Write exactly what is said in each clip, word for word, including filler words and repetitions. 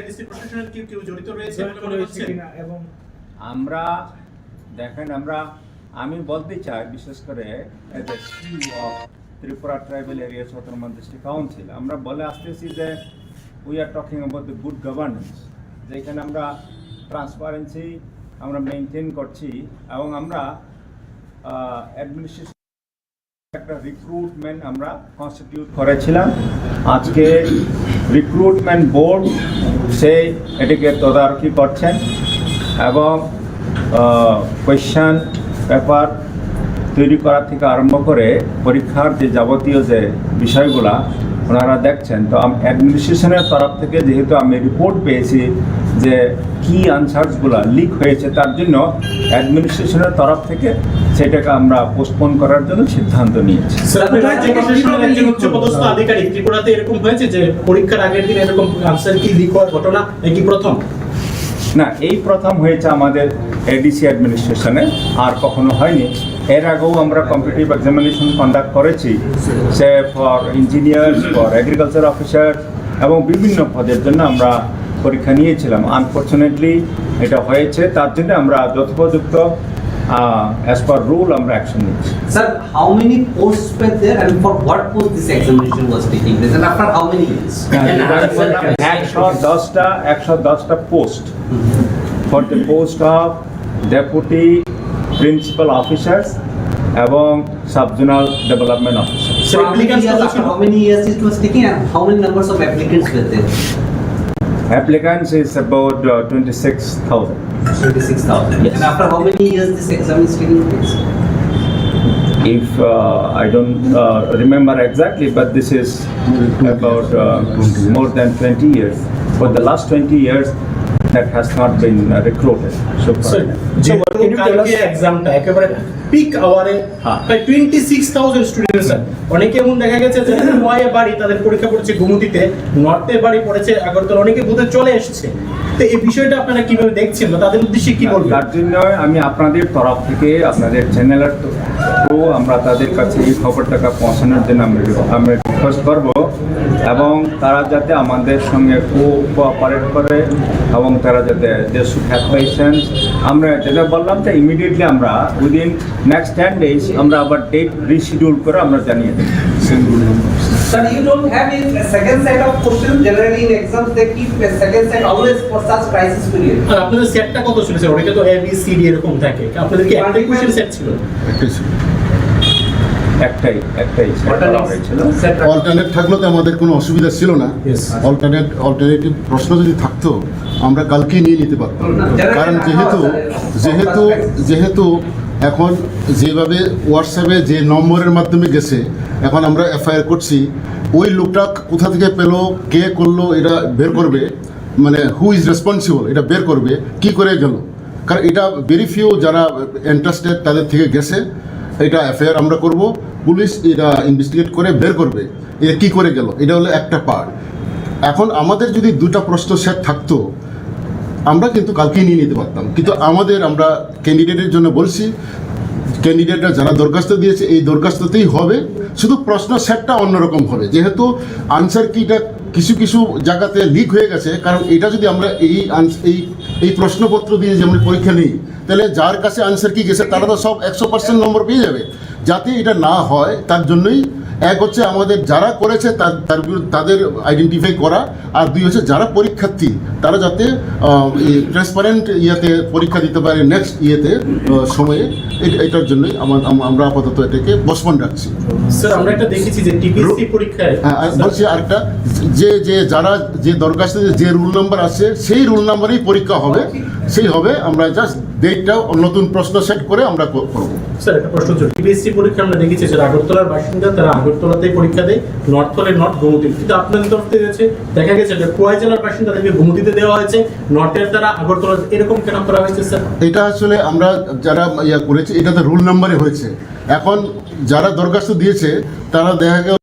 এডিসি প্রশাসনের কি কেউ জড়িত রয়েছে বলে মনে হচ্ছে? আমরা দেখেন, আমরা, আমি বলতে চাই, বিশেষ করে as a C E O of Tripura Tribal Areas Autonomous District Council, আমরা বলে আসতেছি যে we are talking about the good governance, যেখানে আমরা ট্রান্সপারেন্সি আমরা মেনটেন করছি এবং আমরা অ্যাডমিনিস্ট্রেশন একটা রিক্রুটমেন্ট আমরা কনস্টিটিউট করেছিলাম। আজকে রিক্রুটমেন্ট বোর্ড সেই এটিকে তদারকি করছেন এবং কোয়েশ্চন পেপার তৈরি করা থেকে আরম্ভ করে পরীক্ষার যে যাবতীয় যে বিষয়গুলা ওনারা দেখছেন। তো অ্যাডমিনিস্ট্রেশনের তরফ থেকে যেহেতু আমি রিপোর্ট পেয়েছি যে কি আনসার্সগুলা লিক হয়েছে, তার জন্য অ্যাডমিনিস্ট্রেশনের তরফ থেকে সেটাকে আমরা পোস্টপোন করার জন্য সিদ্ধান্ত নিয়েছি। স্যার, আপনি রাজ্য প্রশাসনের একজন উচ্চপদস্থ আধিকারিক, ত্রিপুরাতে এরকম হয়েছে যে পরীক্ষার আগের দিন এরকম আনসার কি লিক হওয়ার ঘটনা একই প্রথম? না, এই প্রথম হয়েছে আমাদের এডিসি অ্যাডমিনিস্ট্রেশনে, আর কখনো হয়নি। এর আগেও আমরা কম্পিটিটিভ এক্সামিনেশন কন্ডাক্ট করেছি, সে for engineers, for agriculture officer এবং বিভিন্ন পদের জন্য আমরা পরীক্ষা নিয়েছিলাম। আনফরচুনেটলি এটা হয়েছে, তার জন্য আমরা যথোপযুক্ত অ্যাজ পার রুল আমরা অ্যাকশন নিচ্ছি। Sir, how many posts were there and for what post this examination was taking place and after how many years? একশো দশটা, একশো দশটা post for the post of deputy principal officers এবং sub zonal development officer. Sir, how many applicants years, after how many years it was taking and how many numbers of applicants were there? Applicants is about uh, twenty-six thousand. Twenty-six thousand. Yes. And after how many years this exam is taking place? If uh, I don't uh, remember exactly, but this is about uh, more than twenty years. For the last twenty years, that has not been uh, recruited so far. Sir, যেহেতু কালকে এক্সামটা একেবারে পিক আওয়ারে হ্যাঁ। প্রায় twenty six thousand student, sir, অনেকে এমন দেখা গেছে যে নয়ে বাড়ি তাদের পরীক্ষা পড়েছে গুমতিতে, নর্থে বাড়ি পড়েছে আগরতলা, অনেকে বুথে চলে এসেছে। তো এই বিষয়টা আপনারা কিভাবে দেখছেন বা তাদের উদ্দেশ্যে কি বলবেন? তার জন্য আমি আপনাদের তরফ থেকে, আপনাদের চ্যানেলের থ্রু আমরা তাদের কাছে এই খবরটাকে পৌঁছানোর জন্য আমরা, আমরা রিকোয়েস্ট করব এবং তারা যাতে আমাদের সঙ্গে কো-, কোঅপারেট করে এবং তারা যাতে they should have patience। আমরা যেটা বললাম যে ইমিডিয়েটলি আমরা উইদিন নেক্সট টেন ডেজ আমরা আবার ডেট রিশিডিউল করে আমরা জানিয়ে দেব। Sir, you don't have a second set of questions. Generally, in exams, they keep a second set always for such crisis period. আর আপনাদের সেটটা কত ছিল, স্যার? অনেকে তো এ বি সি ডি এরকম থাকে, আপনাদের কি একটাই কোশ্চেন সেট ছিল? একটাই ছিল। একটাই, একটাই সেট করা হয়েছিল। অল্টারনেট থাকলে তো আমাদের কোনো অসুবিধা ছিল না। ইয়েস। অল্টারনেট, অল্টারনেটিভ প্রশ্ন যদি থাকতো, আমরা কালকেই নিয়ে নিতে পারতাম। কারণ যেহেতু, যেহেতু, যেহেতু এখন যেভাবে হোয়াটসঅ্যাপে যে নম্বরের মাধ্যমে গেছে, এখন আমরা এফআইআর করছি, ওই লোকটা কোথা থেকে পেলো, কে করলো, এটা বের করবে, মানে হু ইজ রেসপন্সিবল, এটা বের করবে, কি করে গেল। কারণ এটা ভেরি ফিউ যারা ইন্টারেস্টেড তাদের থেকে গেছে, এটা এফআইআর আমরা করব, পুলিশ এটা ইনভেস্টিগেট করে বের করবে এটা কি করে গেল। এটা হলো একটা পার্ট। এখন আমাদের যদি দুটা প্রশ্ন সেট থাকতো, আমরা কিন্তু কালকেই নিয়ে নিতে পারতাম, কিন্তু আমাদের, আমরা ক্যান্ডিডেটের জন্য বলছি, ক্যান্ডিডেটরা যারা দরখাস্ত দিয়েছে এই দরখাস্ততেই হবে, শুধু প্রশ্ন সেটটা অন্যরকম হবে, যেহেতু আনসার কিটা কিছু কিছু জায়গাতে লিক হয়ে গেছে। কারণ এটা যদি আমরা এই আনস-, এই, এই প্রশ্নপত্র দিয়ে যদি আমরা পরীক্ষা নিই, তাহলে যার কাছে আনসার কি গেছে তারা তো সব একশো পার্সেন্ট নম্বর পেয়ে যাবে। যাতে এটা না হয় তার জন্যই এক হচ্ছে আমাদের যারা করেছে তার, তার বিরুদ্ধে, তাদের আইডেন্টিফাই করা, আর দুই হচ্ছে যারা পরীক্ষার্থী তারা যাতে আহ, এই ট্রান্সপারেন্ট ইয়েতে পরীক্ষা দিতে পারে নেক্সট ইয়েতে আহ, সময়ে। এ-, এটার জন্যই আমার, আম-, আমরা আপাতত এটাকে পোস্টপোন রাখছি। স্যার, আমরা একটা দেখেছি যে টিপিএসসি রু-, পরীক্ষায় হ্যাঁ, আর বলছি আরেকটা, যে, যে যারা, যে দরখাস্তে যে রুল নাম্বার আছে সেই রুল নাম্বারেই পরীক্ষা হবে, সেই হবে। আমরা জাস্ট ডেটটা নতুন প্রশ্ন সেট করে আমরা ক-, করব। স্যার, একটা প্রশ্ন ছিল, টিপিএসসি পরীক্ষা আমরা দেখেছি যে আগরতলার বাসিন্দা, তারা আগরতলাতেই পরীক্ষা দেয়, নর্থ হলে নর্থ, গোমতী। কিন্তু আপনাদের তরফ থেকে হচ্ছে দেখা গেছে যে খোয়াই জেলার বাসিন্দা তাদেরকে গোমতীতে দেওয়া হয়েছে, নর্থের তারা আগরতলা, এরকম কেন করা হয়েছে স্যার? এটা আসলে আমরা যারা ইয়া করেছি, এটা তো রুল নাম্বারে হয়েছে। এখন যারা দরখাস্ত দিয়েছে তারা দেখা গেল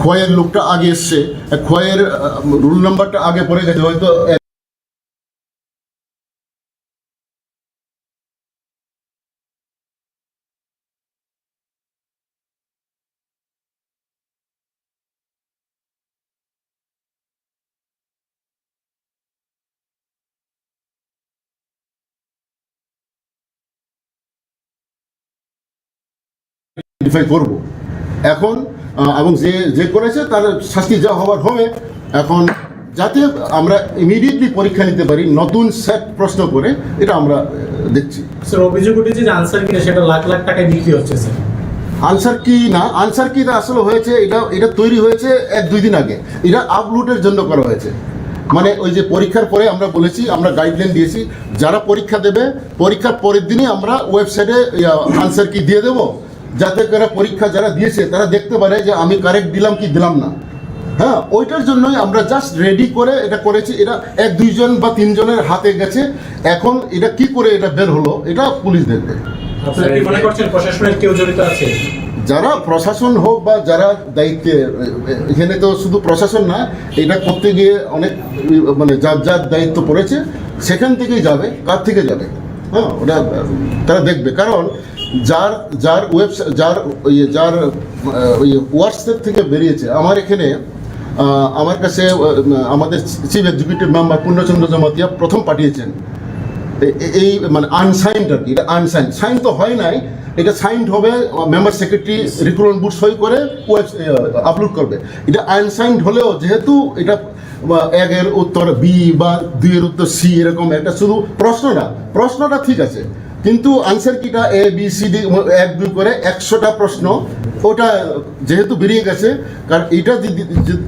খোয়াইয়ের লোকটা আগে এসছে, খোয়াইয়ের রোল নাম্বারটা আগে পড়ে গেছে হয়তো। আইডেন্টিফাই করব এখন। আহ, এবং যে যে করেছে তার শাস্তি যা হবার হবে। এখন যাতে আমরা ইমিডিয়েটলি পরীক্ষা নিতে পারি নতুন সেট প্রশ্ন করে, এটা আমরা আহ, দেখছি। স্যার, অভিযোগ উঠেছে যে আনসার কি না সেটা লাখ লাখ টাকায় বিক্রি হচ্ছে, স্যার। আনসার কি না, আনসার কি না আসলে হয়েছে, এটা এটা তৈরি হয়েছে এক দুই দিন আগে। এটা আপলোডের জন্য করা হয়েছে। মানে ওই যে পরীক্ষার পরে আমরা বলেছি, আমরা গাইডলাইন দিয়েছি, যারা পরীক্ষা দেবে পরীক্ষার পরের দিনই আমরা ওয়েবসাইটে আনসার কি দিয়ে দেবো, যাতে করে পরীক্ষা যারা দিয়েছে তারা দেখতে পারে যে আমি কারেক্ট দিলাম কি দিলাম না। হ্যাঁ, ওইটার জন্যই আমরা জাস্ট রেডি করে এটা করেছি। এটা এক দুইজন বা তিনজনের হাতে গেছে। এখন এটা কি করে এটা বের হলো, এটা পুলিশ দেখবে। আপনারা কি মনে করছেন প্রশাসনের কেউ জড়িত আছে? যারা প্রশাসন হোক বা যারা দায়িত্বে, এ, এ, এখানে তো শুধু প্রশাসন না, এটা করতে গিয়ে অনেক, মানে, যার যার দায়িত্ব পড়েছে, সেখান থেকেই যাবে। কার থেকে যাবে? হ্যাঁ, ওটা, আহ, তারা দেখবে। কারণ যার যার ওয়েবসাইট, যার ইয়ে, যার আহ, ইয়ে, হোয়াটসঅ্যাপ থেকে বেরিয়েছে আমার এখানে, আহ, আমার কাছে, আহ, আমাদের চিফ এক্সিকিউটিভ মেম্বার পূর্ণচন্দ্র জমাতিয়া প্রথম পাঠিয়েছেন। এ- এ- এই মানে আনসাইন্ড আর কি, এটা আনসাইন্ড, সাইন তো হয় নাই। এটা সাইন্ড হবে মেম্বার সেক্রেটারি রিক্রুটমেন্ট বোর্ড সই করে ওয়েব আপলোড করবে। এটা আনসাইন্ড হলেও যেহেতু এটা বা একের উত্তর বি বা দুইয়ের উত্তর সি, এরকম একটা শুধু প্রশ্ন না, প্রশ্নটা ঠিক আছে, কিন্তু আনসার কিটা এ বি সি ডি এক দুই করে একশোটা প্রশ্ন, ওটা যেহেতু বেরিয়ে গেছে। কারণ এটা যদি,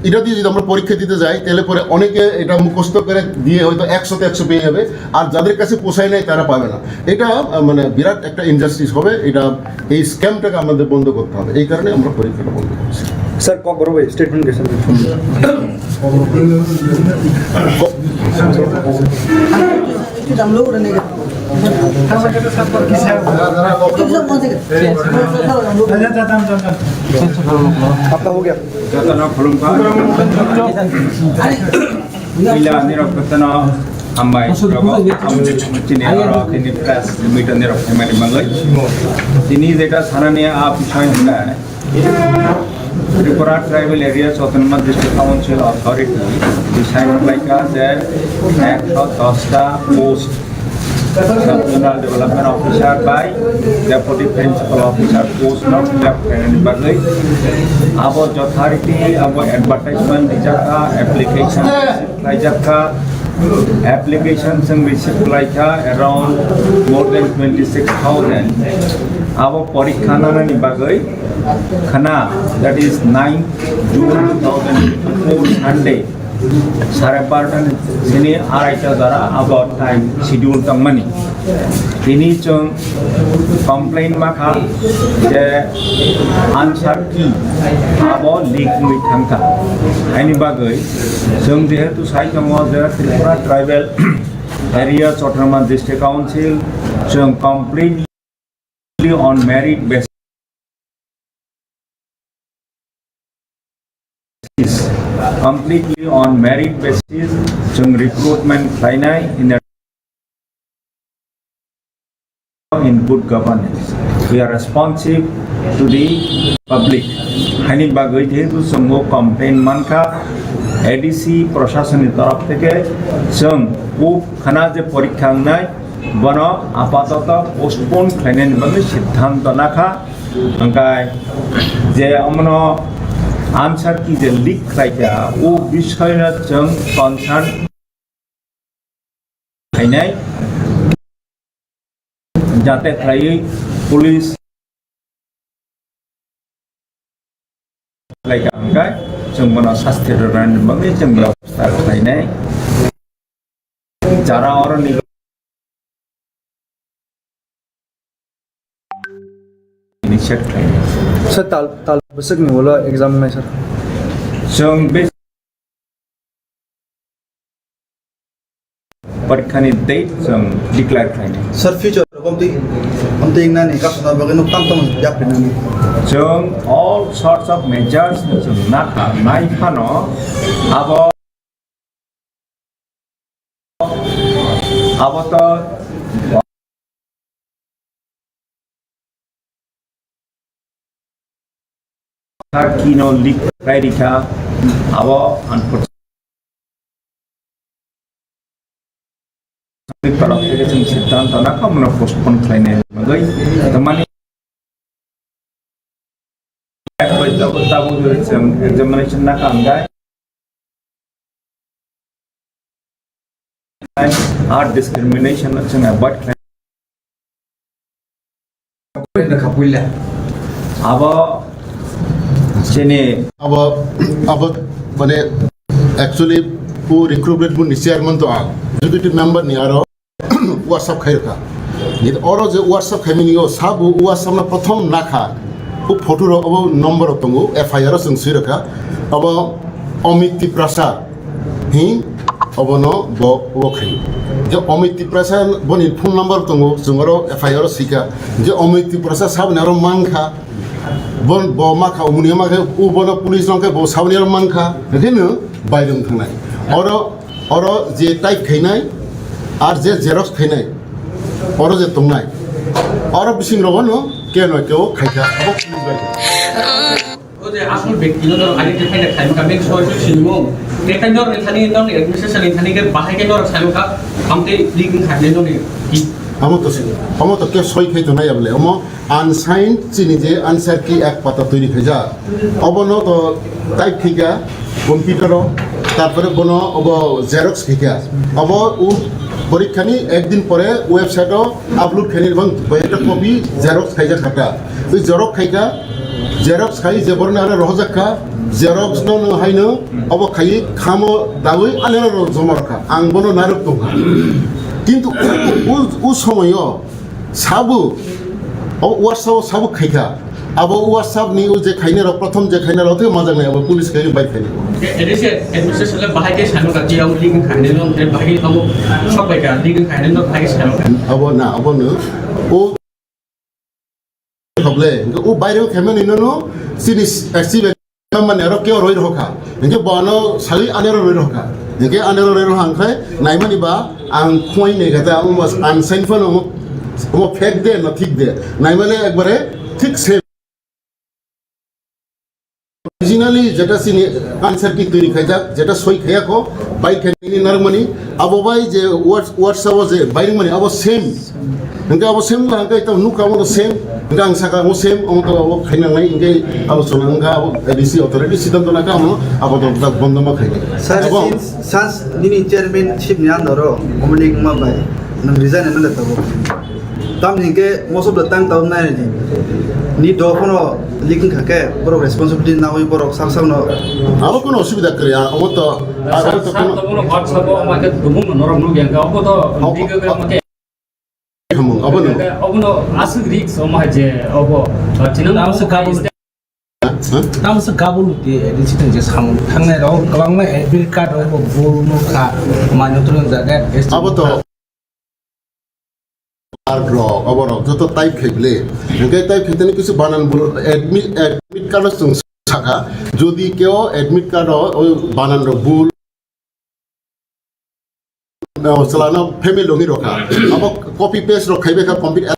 এটা দিয়ে যদি আমরা পরীক্ষা দিতে যাই, তাহলে পরে অনেকে এটা মুখস্থ করে দিয়ে হয়তো একশোতে একশো পেয়ে যাবে, আর যাদের কাছে পোষায় নাই তারা পাবে না। এটা আহ, মানে বিরাট একটা ইনজাস্টিস হবে। এটা, এই স্ক্যামটাকে আমাদের বন্ধ করতে হবে, এই কারণে আমরা পরীক্ষাটা বন্ধ করছি। স্যার, কক্সবাজার স্টেটমেন্ট গেছেন? आपका हो गया। Puila nirok kwthano hambai rogo, chini oro kini press meet nirok himani bagwi. Tini jeta sanani a bisoi hwnkhai Tripura Tribal Areas Autonomous District Council Authority decide khlaikha je ekso dos ta post Sub Zonal Development Officer by Deputy Principal Officer post no fill up khlainani bagwi abo jothariti abo advertisement rijakha, application khlaijakha, application chwng receive khlaikha around more than twenty six thousand. Abo porikha nanani bagwi khna, that is ninth June two thousand twenty-four Sunday, sare barota ni sini araita jora abo time schedule tongmani. Tini chwng complain makha je answer key abo leak wngwi thangkha. Haini bagwi chwng jehetu sai tongo je Tripura Tribal Areas Autonomous District Council, chwng completely on merit basis, completely on merit basis, chwng recruitment khlainai in a, in good governance. We are responsive to the public. Haini bagwi jehetu chwngbo complain mankha, A D C proshasonni torof theke chwng kub khana je porikha wngnai, bono apatoto postpone khlainani bagwi siddhanto nakha. Hwnkhe je omono answer key je leak khlaikha, o bisoyno chwng concern khlainai, jate khlaiwi police khlaikha hwnkhe chwng bono sasti rwnani bagwi chwng bebosta khlainai. Jara oroni initiate khlainai. Sir, tal, tal bwswkni ulo exam wngnai, sir? Chwng be porikhani date chwng declare khlainai. Sir, future Amtwi, amtwi wngnani kasuna bagwi nuk tang tong yapri nani. Chwng all sorts of measures no chwng nakha nai phano abo, abo to kino leak khai rikha, abo unfortunately Sorkar torof theke chwng siddhanto nakha, omono postpone khlainai bagwi. Tamani tabuk, tabuk chwng examination nakha hwnkhe art discrimination no chwng avoid khlai. Abo chini abo, abo, mane, actually, o recruitment board ni chairman to ang, executive member ni aro WhatsApp khai rwkha. Ni oro je WhatsApp khai mani o sabo WhatsApp na prothom nakha. O photo rok, abo number rok tongo, F I R o chwng swi rwkha. Abo Amit Tiprasa hi obono bo, bo khai. Je Amit Tiprasa boni phone number tongo, chwng oro F I R o sika. Je Amit Tiprasa saboni aro mankha. Bo, bo makha, umuni makha, u bono police rong khe bo saboni aro mankha. Haikhe no bairung thangnai. Oro, oro je type khainai, ar je xerox khainai, oro je tongnai. Oro bising rogo no keno keo khaikha. Abo police bai. O je asol bekti no identify na khaima kami soy soy sinimo. Tei kan dor thani dor administration thani ke bahai ke dor sayo kha. Amte leak khai ne doni. Amo to, amo to ke soi khai to nai able. Amo unsigned chini je answer key ek pata toiri khaijak. Obono to type khaikha computer o, tarpore bono obo xerox khaikha. Obo u porikha ni ek din pore website o upload khainai bang bai ekta copy xerox khaijak kha ta. Tei xerox khaikha, xerox khai je borni aro rohorjak kha, xerox no no haino obo khai khamo dawi anero ro joma rokha. Ang bono narwk tongkha. Kintu u, u, u somoyo Sabo, o WhatsApp o sabo khaikha. Abo WhatsApp ni o je khainai rok, prothom je khainai rok, tei majak nai abo police khai bai khai. Additional administration le bahai ke sano ka, je abo legal khainai no, je bahai abo sok bai ka, legal khainai no bahai ke sano ka. Abo na, abo no. O Khoble, o baire o khaimani no no, sini active mani aro keo roi rokha. Hingke bono sali anero roi rokha. Hingke anero roi rokha hingke naimani ba ang khoi ne gata ang mas unsigned phone mo, mo fake de na thik de. Naimani ekbare thik se. Originally jeta sini answer key turi khaijak, jeta soi khaya ko, bai khaini narmani, abo bai je Whats-, WhatsApp o je bai mani abo same. Hingke abo same la hingke to nukha abo same. Hingke ang saka abo same, abo to abo khaina nai hingke abo sona hingke abo A D C authority siddhanto na kamo abo to dak bondo ma khaini. Sir, abo since, since nini chairmanship ni under o omo ni ma bai nang resign na le to. Tam hingke most of the time tam nai ni. Ni do kono leaking kha ke borok responsibility na oi borok sak sak no. Abo kono osubida kre ya, abo to, abo to kono WhatsApp o ma ke dumu no norok no yang ka, abo to legal ke ma ke. Hamung, abo no. Obono aswk risk omo hai je obo, uh, chinang tamo se kabul, tamo se kabul ti, eh, di siteng je samung thangnai rok kwbangma, eh, admit card rok bo bul no kha, mano tron jaga, abo to card rok, obo rok joto type khai bile. Hingke type khai tani kisu banan bul admit, admit card rok chwng saka, jodi keo admit card rok o banan rok bul, o, chalano family longi rokha. Abo copy paste rok khaibai kha complete.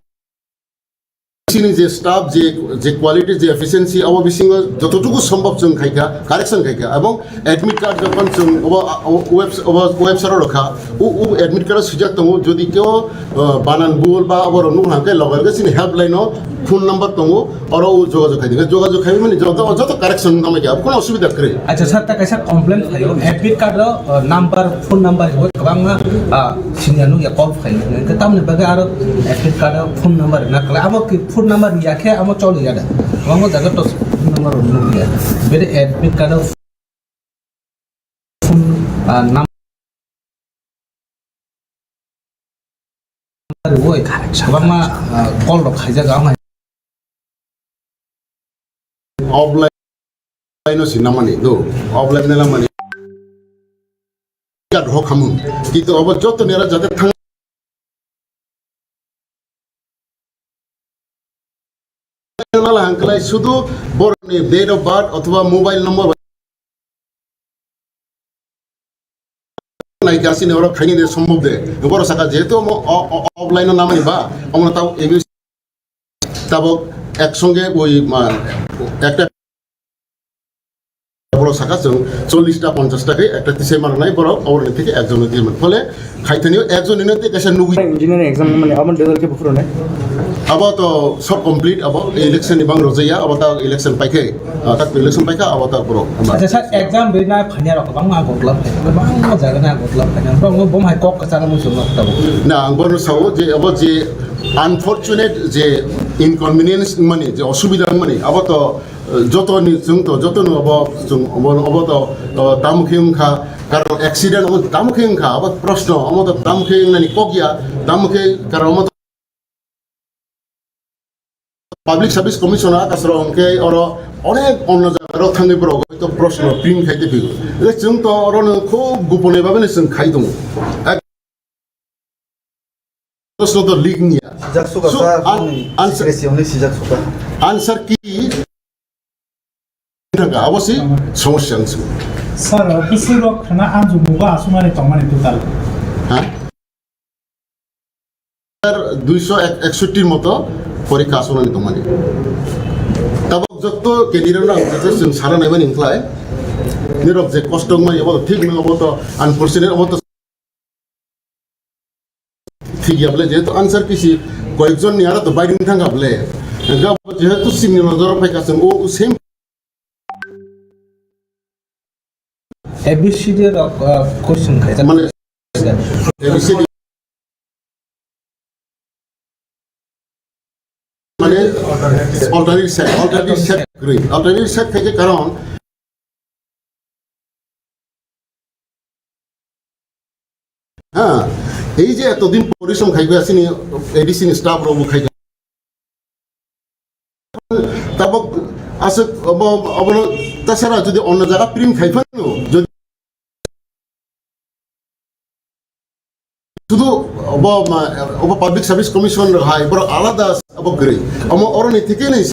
Sini je staff, je, je quality, je efficiency, abo bisingo jototuku sombhob chwng khaikha, correction khaikha. Ebong admit card jokhon chwng obo, o, webs-, obo website o rokha, o, o admit card o swijak tongo, jodi keo, o, banan bul ba obo rok nukha hwnkhe loge loge chini helpline o phone number tongo, oro o jogajog khai di. Jogajog khai mani joto, joto correction wngma khe, kono osubida kwrwi. Acha sir, ta kaisa complaint phaio, admit card o, o, number, phone number hibo kwbangma, ah, senior nukya call phaio. Hwnkhe tamni bagwi aro admit card o phone number rwna kwlai. Abo ki phone number rwya khe amo choli ya da. Kwbangma jaga to phone number rwna nukya. Bede admit card o phone, ah, number rwui kwbangma, ah, call rok khaijak ang hai. Offline no sinamani, do. Offline ne lamani. Card ho khamung. Kintu abo joto nera jate thang Hangklai sudu borokni date of birth othoba mobile number nai ka sini oro khaini de sombhob de. Borok saka jehetu omo o-, o-, offline o namani ba, omo tabo A B C tabok ek songe oi ma, ekta borok saka chwng chollish ta ponchash ta khe ekta tisai manai borok oborni theke ekjon ni theke phole khaithani ekjon ni theke kaisa nugwi. Engineering exam mani abo result khe buphuru nai? Abo to sob complete, abo election ni bang rojaya, abo ta election paikhe, ah, tak election paikha, abo ta borok. Acha sir, exam rina phanya rok bang ma gotla phanya, bang ma jaga na gotla phanya, bang bom hai kok kachana muchung no tabo. Na, ang borno sao je abo je unfortunate je inconvenience mani, je osubida mani, abo to Jotoni chwng to, jotono obo chwng obo, obo to, to tamo khe wngkha, karon accident obo tamo khe wngkha, obo proshno, omo to tamo khe wngnani kok ya, tamo khe karon omo to Public Service Commission a kasaro hwnkhe oro onek onno jaga rok thangwi borok to proshno print khai tei phio. Chwng to oro no khub gopone bhabe no chwng khai tongo. Proshno to leak niya. Sijak suka. So, sa, an-, answer, secrecy only sijak suka. Answer ki? Thangka, abo si somosya ang sung. Sir, bwswk rok khna anju mugo aswknani tongmani total? Ha? Sir, duiso ek-, eksotti moto porikha aswknani tongmani. Tabok jotto candidate rok ang jotto chwng sana naimani wngkhlai. Nirok je kosto wngmani abo to thik nang, abo to unfortunate, abo to Thik ya bole, jehetu answer kisi koyekjon ni aro to baiding thangkha bole. Hingkhe abo jehetu chini nojoro phaikha chwng o same. A B C D rok, uh, question khaijak. Mane, A B C D. Mane, alternate set, alternate set kwrwi. Alternate set khaikhe karon, ha, ei je etodin porishrom khaikha chini A D C ni staff rok bo khaikha. Tabok aswk obo, obono tasara jodi onno jaga print khai phano, jodi sudu obo ma, obo Public Service Commission rok hai, borok alada obo kwrwi. Omo oroni thikhe ni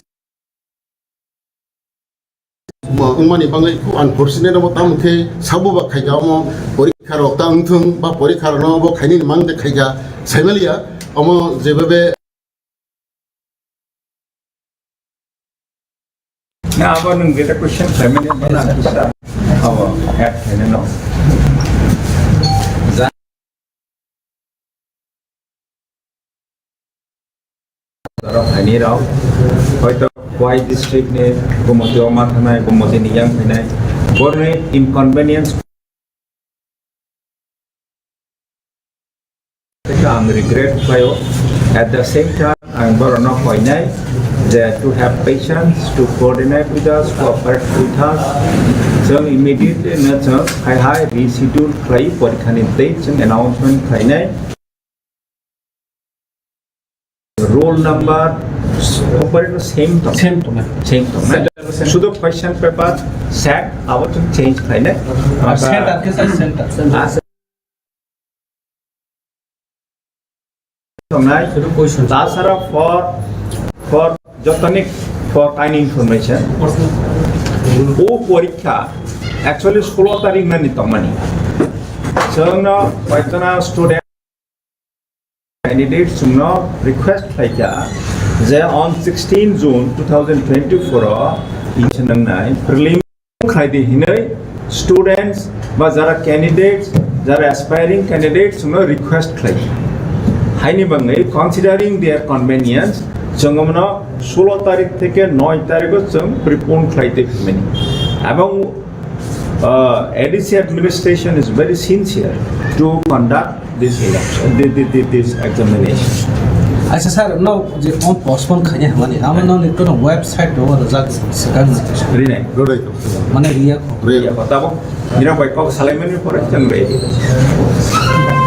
wngmani bagwi unfortunate obo, tamo khe sabo ba khaikha omo porikha rok ta wngthung ba porikha rok no obo khainani mang de khaikha saimaliya omo jebebe. Na, abo nwng jeta question khlaimani, abo na kisa, abo, add khainai no. Jara khaini rok, hoito Khowai district ni Gomoti o ma thanai, Gomoti ni yang phainai, borni inconvenience. Ang regret khlaio. At the same time, ang borokno koinai je to have patience, to coordinate with us, cooperate with us. Chwng immediately no chwng hai hai reschedule khlai porikhani date chwng announcement khlainai. Roll number, compare no same tong. Same tong. Same tong, na? Same. Sudo question paper set, abo chwng change khlainai. Ar center, ke sir, center. Ah, tongnai. Sudo question. Tasara for, for jotonik, for kind information. O porikha actually solo tarik nani tongmani. Chwngno koiktona student Candidates chwngno request khlaikha je on sixteen June two thousand twenty-four o election nangnai prelim khlaidi hinwi students ba jara candidates, jara aspiring candidates chwngno request khlaikha. Haini bangwi considering their convenience chwng omono solo tarik theke noi tarikho chwng prepone khlai tei phimani. Abang Uh, A D C administration is very sincere to conduct this election, thi-, thi-, thi-, this examination. Acha sir, no je on postpone khaina hamani, ama no ni kono website do rajak sekan. Rine. Rodai. Mane iya ko. Iya, kota ko. Mira bai kok salai mani pore chang bai.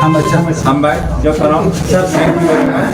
Hambai sir. Hambai, jotono. Sir, thank you very much.